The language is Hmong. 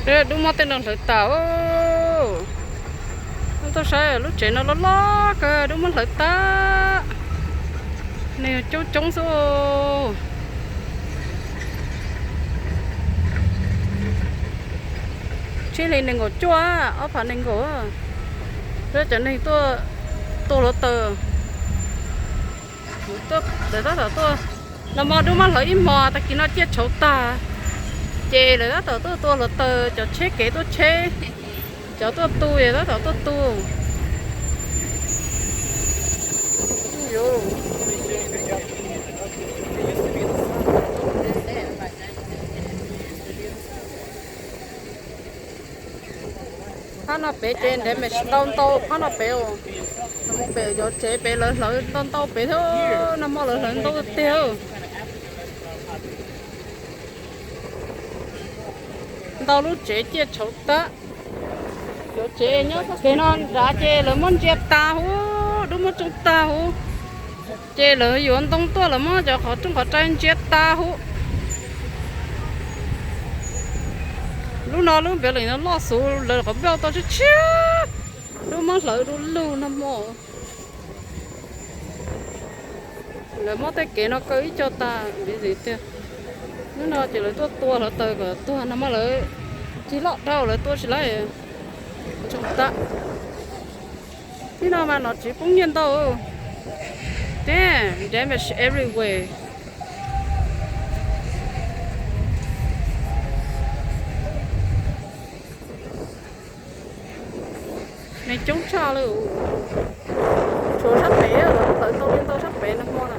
Dub muab tej no hlawv tas. Tuaj saib lub tsev no loj loj kawg, dub muab hlawv tas. Neeg coob coob xwb. Tsib hlis nees nkaum cuaj, ob phav nees nkaum. Cov neeg tuaj tua hluav taws, lawv tab tom tuaj. Nag hmo dub muab hlawv ib hmos, tag kis no ciaj tshauv tag, ces lawv tab tom tuaj tua hluav taws, cov tsheb kev tuaj tsheb, cov tuaj tu es tab tom tuaj tu. Phab no pem ces damage ntau ntau phab no pem. Mus pem cov tsev pem lawv hlawv ntau ntau pem thiab, nag hmo lawv hlawv ntau tiag. Ntau lub tsev ciaj tshauv tag. Cov tsev nyob txoj kev no nrad ces lawv muab ntsia tas huv, dub muab tsoo tag huv. Ces lawv yuav ntoo tuaj, lawv muab cov qhov rooj qhov rai ntsia tas huv. Lub no lub building no loj xwb, lawv qhov npauj tau tshiab tshiab. Dub muab hlawv du lug nag hmo. Lawv muab tej kev no kaw ib co tas busy tiag. Hnub no ces lawv tuaj tua hluav taws kom tuag, nag hmo lawv cig loj dhau, lawv tua tsis laib. Tsoom tab, tib no mas nom tswv poob nyiaj ntau. Damn, damage everywhere. Neeg coob tshaj li. Tshuav sab pem, lawv hlawv ntau li ntau sab pem nag hmo na.